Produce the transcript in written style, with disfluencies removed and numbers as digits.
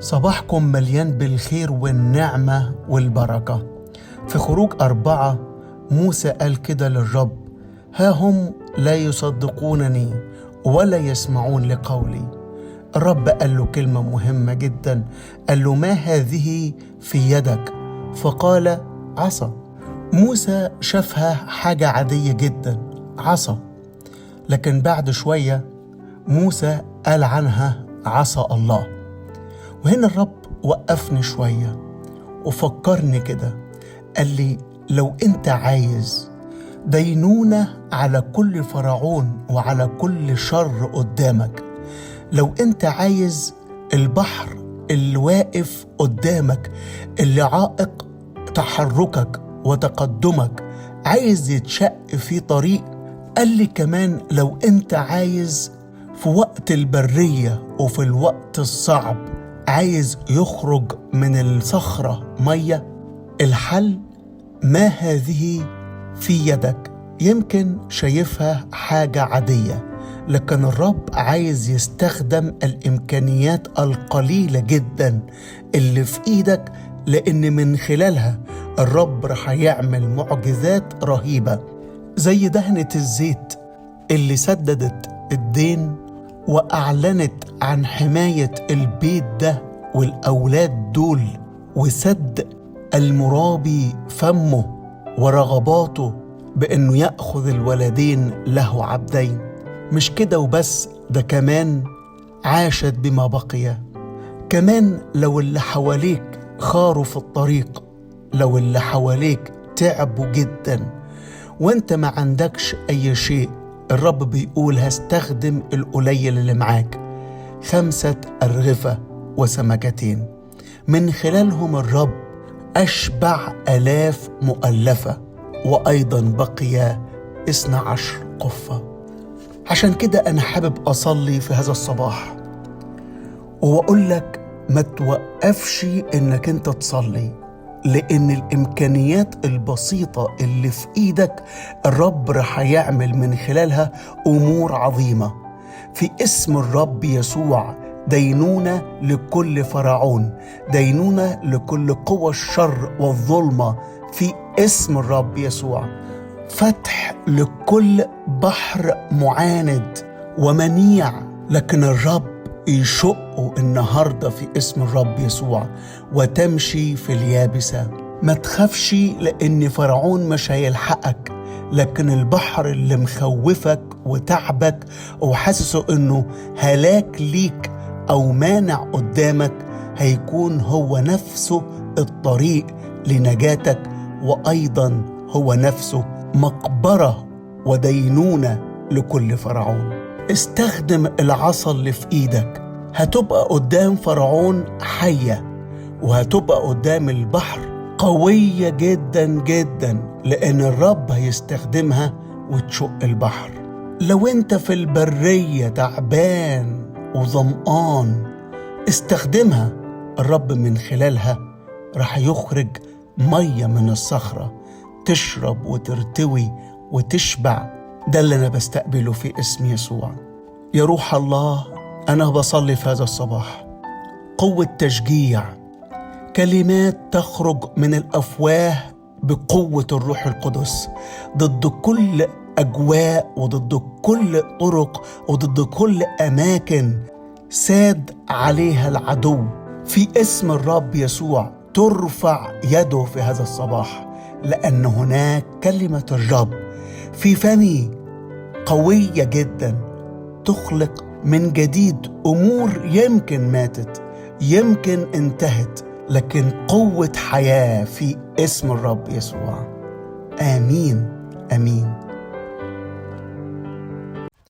صباحكم مليان بالخير والنعمة والبركة. في خروج 4 موسى قال كده للرب: ها هم لا يصدقونني ولا يسمعون لقولي. الرب قال له كلمة مهمة جدا، قال له: ما هذه في يدك؟ فقال: عصا. موسى شافها حاجة عادية جدا، عصا، لكن بعد شوية موسى قال عنها عصا الله. وهنا الرب وقفني شوية وفكرني كده، قال لي: لو انت عايز دينونة على كل فرعون وعلى كل شر قدامك، لو انت عايز البحر اللي واقف قدامك اللي عائق تحركك وتقدمك عايز يتشق في طريق، قال لي كمان لو انت عايز في وقت البرية وفي الوقت الصعب عايز يخرج من الصخرة مية، الحل ما هذه في يدك. يمكن شايفها حاجة عادية، لكن الرب عايز يستخدم الإمكانيات القليلة جدا اللي في إيدك، لأن من خلالها الرب رح يعمل معجزات رهيبة، زي دهنة الزيت اللي سددت الدين وأعلنت عن حماية البيت ده والأولاد دول، وسد المرابي فمه ورغباته بأنه يأخذ الولدين له عبدين. مش كده وبس، ده كمان عاشت بما بقي. كمان لو اللي حواليك خاروا في الطريق، لو اللي حواليك تعبوا جدا وانت ما عندكش أي شيء، الرب بيقول هستخدم القليل اللي معاك، 5 أرغفة وسمكتين، من خلالهم الرب أشبع آلاف مؤلفة، وأيضا بقي 12 قفة. عشان كده أنا حابب أصلي في هذا الصباح وأقول لك ما توقفش إنك أنت تصلي، لأن الإمكانيات البسيطة اللي في إيدك الرب رح يعمل من خلالها أمور عظيمة. في اسم الرب يسوع دينونة لكل فرعون، دينونة لكل قوى الشر والظلمة في اسم الرب يسوع، فتح لكل بحر معاند ومنيع، لكن الرب يشقه النهاردة في اسم الرب يسوع، وتمشي في اليابسة. ما تخافش لأن فرعون مش هيلحقك، لكن البحر اللي مخوفك وتعبك وحاسسه أنه هلاك ليك أو مانع قدامك، هيكون هو نفسه الطريق لنجاتك، وأيضا هو نفسه مقبرة ودينونة لكل فرعون. استخدم العصا اللي في ايدك، هتبقى قدام فرعون حية، وهتبقى قدام البحر قوية جدا جدا، لأن الرب هيستخدمها وتشق البحر. لو انت في البرية تعبان وظمآن، استخدمها، الرب من خلالها رح يخرج مية من الصخرة تشرب وترتوي وتشبع. ده اللي أنا بستقبله في اسم يسوع. يا روح الله، أنا بصلي في هذا الصباح قوة تشجيع، كلمات تخرج من الأفواه بقوة الروح القدس ضد كل أجواء وضد كل طرق وضد كل أماكن ساد عليها العدو. في اسم الرب يسوع ترفع يده في هذا الصباح، لأن هناك كلمة الرب في فمي قوية جدا تخلق من جديد أمور يمكن ماتت، يمكن انتهت، لكن قوة حياة في اسم الرب يسوع. آمين آمين.